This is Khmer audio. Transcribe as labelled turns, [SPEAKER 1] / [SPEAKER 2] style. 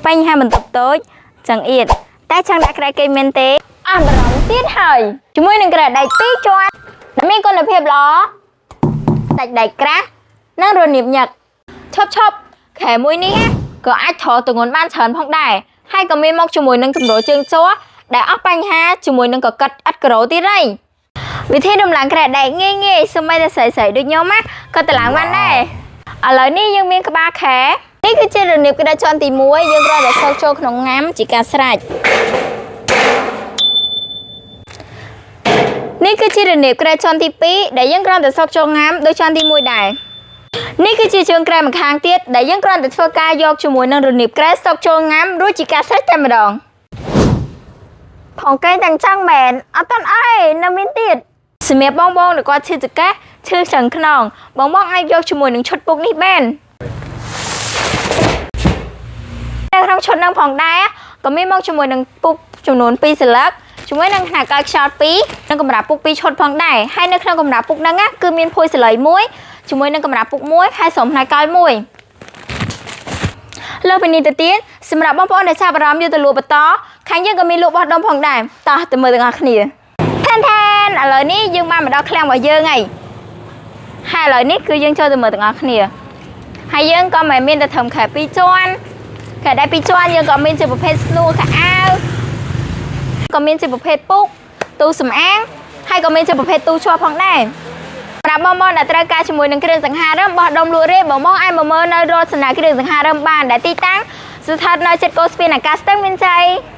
[SPEAKER 1] បញ្ហាបន្ទប់តូចចង្អៀតតែចង់ដាក់គ្រែគេងមែនទេអស់បារម្ភទៀតហើយជាមួយនឹងគ្រែដែកពីរជាន់ដែលមានគុណភាពល្អសាច់ដែកក្រាស់និងរនាបញឹកឈប់ឈប់គ្រែមួយនេះណាក៏អាចទ្រទងន់បានច្រើនផងដែរហើយក៏មានមកជាមួយនឹងទម្រជើងជ័រដែលអស់បញ្ហាជាមួយនឹងកកិតឥតក្រូទៀតហើយវិធីដំឡើងគ្រែដែកងាយងាយសូម្បីតែស្រីៗដូចខ្ញុំណាក៏តម្លើងបានដែរឥឡូវនេះយើងមានក្បាលខែនេះគឺជារនាបក្តារជាន់ទី1យើងគ្រាន់តែសូកចូលក្នុងងាំជាការស្រេចនេះគឺជារនាបក្តារជាន់ទី2ដែលយើងគ្រាន់តែសូកចូលងាំដូចជាន់ទី1ដែរនេះគឺជាជើងក្រែម្ខាងទៀតដែលយើងគ្រាន់តែធ្វើការយកជាមួយនឹងរនាបក្រែសូកចូលងាំរួចជាការស្រេចតែម្ដងផងកេងទាំងចឹងមែនអត់តាន់អីនៅមានទៀតសម្រាប់បងបងដែលគាត់ឈឺចង្កេះឈឺឆ្អឹងខ្នងបងបងអាចយកជាមួយនឹងឈុតពុកនេះបាននៅក្នុងឈុតនឹងផងដែរក៏មានមកជាមួយនឹងពុកចំនួន2សន្លឹកជាមួយនឹងខ្នាតកៅខ្យល់2និងកម្រាលពុក2ឈុតផងដែរហើយនៅក្នុងកម្រាលពុកហ្នឹងណាគឺមានភួយសលៃមួយជាមួយនឹងកម្រាលពុកមួយហើយស្រោមផ្នែកកោយមួយលើសពីនេះទៅទៀតសម្រាប់បងប្អូនដែលចាប់អារម្មណ៍យកទៅលក់បន្តខាងយើងក៏មានលក់បោះដុំផងដែរតោះទៅមើលទាំងអស់គ្នាថែនថែនឥឡូវនេះយើងបានមកដល់ឃ្លាំងរបស់យើងហើយហើយឥឡូវនេះគឺយើងចូលទៅមើលទាំងអស់គ្នាហើយយើងក៏មិនមានតែត្រឹមខែ2ជាន់ខែដែរ2ជាន់យើងក៏មានជាប្រភេទស្នួរខោអាវក៏មានជាប្រភេទពុកទូសម្អាងហើយក៏មានជាប្រភេទទូជាប់ផងដែរសម្រាប់បងប្អូនដែលត្រូវការជាមួយនឹងគ្រឿងសង្ហារឹមបោះដុំលក់រាយបងបងអាចមកមើលនៅរតសនាគ្រឿងសង្ហារឹមបានដែលទីតាំងស្ថិតនៅជិតកោស្ពានអាកាសស្ទឹងមានជ័យ។